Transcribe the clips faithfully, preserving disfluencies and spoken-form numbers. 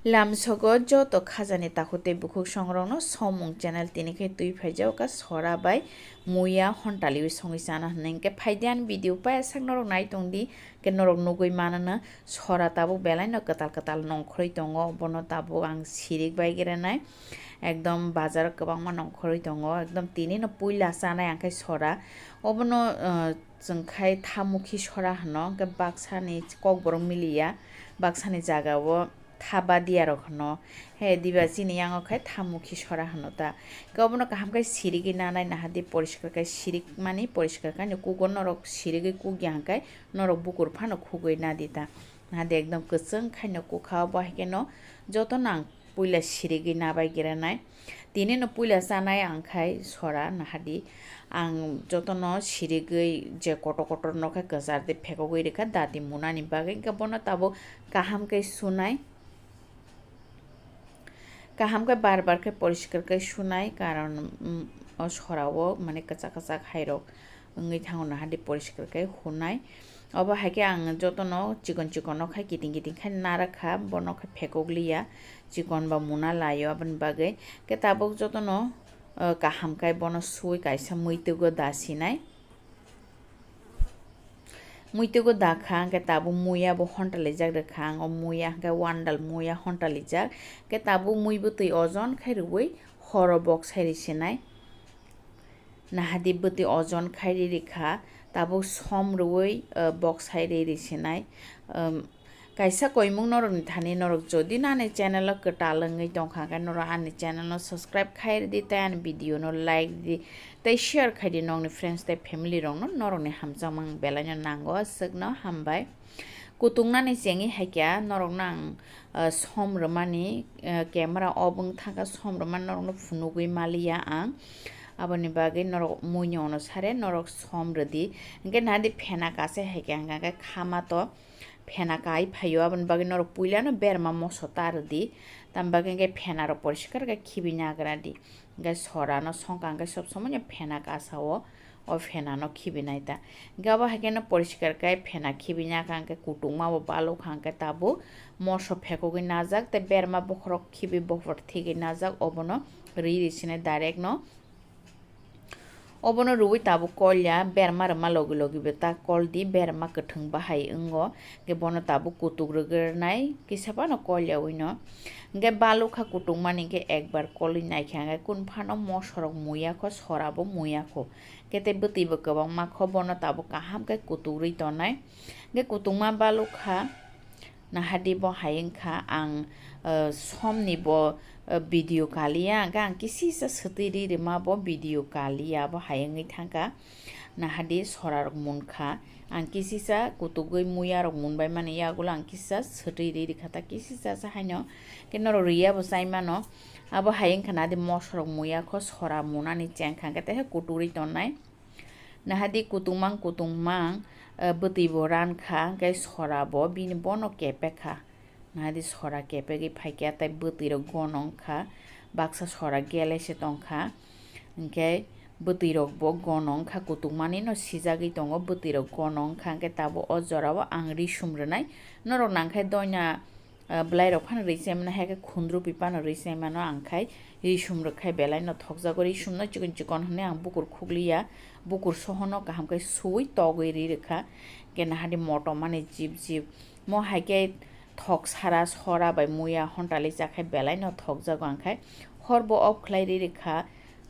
Lamsogo joto khajani takhuk tei bukhuk songrokno Somung channel tini khe twi phaijak kha sora bai muya hontaliwi songwi chana hwnwi. Hwnkhe phaidi ani video paya sak norok nai tongdi, hwnkhe norok nugwi manano sora tabuk belaino kwtal kwtal nongkhorwi tongo, bono tabuk ang sirik bai grenai ekdom bazar kwbangma nongkhorwi tongo, ekdom tinino puila chanai ang khe sora. Obono, uh, chwng khai thamukhi sora hwno, hwnkhe baksani kokborok miliya, baksani jagao thaba diya rok hwno. He diba chini yango khai thamukhi sora hwno ta. Hwnkhe obono kaham khai sirigwi nanai, nahadi poriskar khai sirikmani, poriskar khai no kugo norok sirigwi kukya hwnkhe norok bukur phano khugwi nadi ta. Nahadi ekdom kwchwng khai no kukha, obo hai kheno joto nang puila sirigwi nabai grenai. Tini no puila chanai ang khai sora nahadi. Ang jotono sirigwi je kotor kotor no khe kwchar de phekogwi rikha dati munani bagwi, hwnkhe bono tabuk kaham khe sunai. Kaham khe bar bar khe poriskar khe sunai, karon, mm, o sorao mane kwchak kwchak hai rok wngwi thango, nahadi poriskar khe hunai. Obo hai khe ang jotono chikon chikon no khai kiting kiting khai narakha, bono khai phekok liya, chikon ba muna laio aboni bagwi. Khe tabuk jotono, uh, kaham khai bono sui kaisa muitwgo dasinai. Muitwgo dakha hwnkhe tabuk muya bo hontalijak rwkha ang, o muya hwnkhe wandal muya hontalijak. Hwnkhe tabuk mui bwtwi ojon khai rwui horo boksai risinai. Nahadi bwtwi ojon khai ri rikha, tabuk som rwui, uh, boksai ri risinai. Um, kaisa koimung norokni thani norok jodi no ani channel o kwtal wngwi tongkha hwnkhe norok ani channel no subscribe khai rwdi tei ani video no like di tei share khai di nokni friends tei family rokno, norokni hamjakmung belaino nango aswkno hambai. Kutungnani chengwi hai khe norokno ang, uh, som rwmani, uh, camera off wng thangkha, som rwmani norokno phunugwi maliya ang. Aboni bagwi norok muini ono sare norok som rwdi. Hwnkhe nahadi phena kase hai khe hwnkha khe khama to phena kai phaio, aboni bagwi norok puilano berma moso ta rwdi. Tam bagwi hwnkhe phena rok poriskar khe khibi nagra di. Hwnkhe sora no songkha hwnkhe sob somoi no phena kasa o. O phena no khibinai ta. Hwnkhe abo hai kheno poriskar khe phena khibina kha hwnkhe kutungma bo balok kha hwnkhe tabuk moso phekogwi najak tei berma bokhorok khibi bokhorok thigwi najak, obono ri ri sine direct no. Obono rwui tabuk kol ya, berma rwma logi logi bo ta kol di, berma kwthwng bahai wngo. Hwnkhe bono tabuk kutuk rwgwrnai kisa phano kol ya ui no. Hwnkhe balok kha kutungmani hwnkhe ekbar kolwi naikha hwnkhe kun phano mosorok muya kho, sora bo muya kho. Khe tei bwtwi bo kwbangma kho, bono tabuk kaham khe kutuk rwi tonai. Hwnkhe kutungma balok kha, nahadi bo hai wngkha ang, eh, somni bo, eh, video kaliya, hwnkhe ang kisisa swtwi ri rwma bo video kaliya, bo hai wngwi thangkha. Nahadi sora rok munkha, ang kisisa kutugwi muya rok munbai mani yagulo ang kisa swtwi ri rikha ta kisisa sa haino, khe norok riya bo chai mano. Abo hai wngkha nahadi mosorok muya kho sora munani chengkha hwnkhe tei khe kutugwi tongnai. Nahadi kutungmang kutungmang, eh, bwtwi bo rankha hwnkhe sora bo bini bono kepekha. Nahadi sora kepegwi phaikha tei bwtwi rok gono wngkha, baksa sora gele se tongkha. Hwnkhe bwtwi rok bo gono wngkha, kutungmani no sijagwi tongo, bwtwi rok gono wngkha, hwnkhe tabuk o jora o ang risum rwnai. Norok nangkhe doina, ah, bwlai rok phano rwi chai mano, hai khe khundru pi phano rwi chai mano, ang khai risum rwkhai belai no thokjago, risum no chikon chikon hwnwi ang bukur khukliya, bukur sohono kaham khe suwi togwi ri rwkha, hwnkhe nahadi motom mani jip jip. Mo hai khe thok sara sora bai muya hontali chakhai belai no thokjago, ang khai hor bo off khlai ri rikha.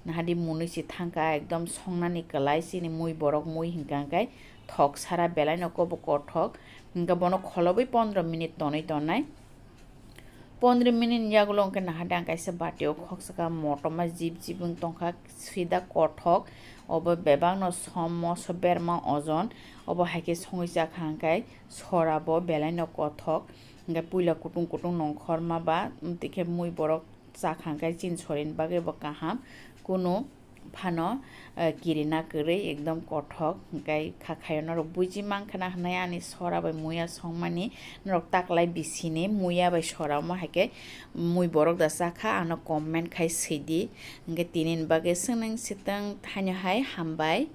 Nahadi mwnwi se thangkha ekdom songnani kwlai chini mui borok mui hinkha, hwnkhe thok sara belai no kobo kothok, hwnkhe bono kholobwi pondro minute tonwi tonnai. Pondro minute ni yagulo hwnkhe nahadi ang kaisa bati o khoksa kha motom ma jip jip wng tongkha, sida kothok, obo bebak no som moso berma ojon, obo hai khe songwi chakha hwnkhe. Sora bo belai no kothok, hwnkhe puila kutung kutung nongkhorma ba, tei khe mui borok chakha hwnkhe chini sorini bagwi bo kaham, kunu phano, eh, kirina kwrwi ekdom kothok, hwnkhe kha khayo norok buji mankha na hwnwi ani sora bai muya songmani, norok taklai bisini muya bai sora omo hai khe mui borok da chakha ano comment khai swidi, hwnkhe tinini bagwi swneng swtwng thaino hai hambai.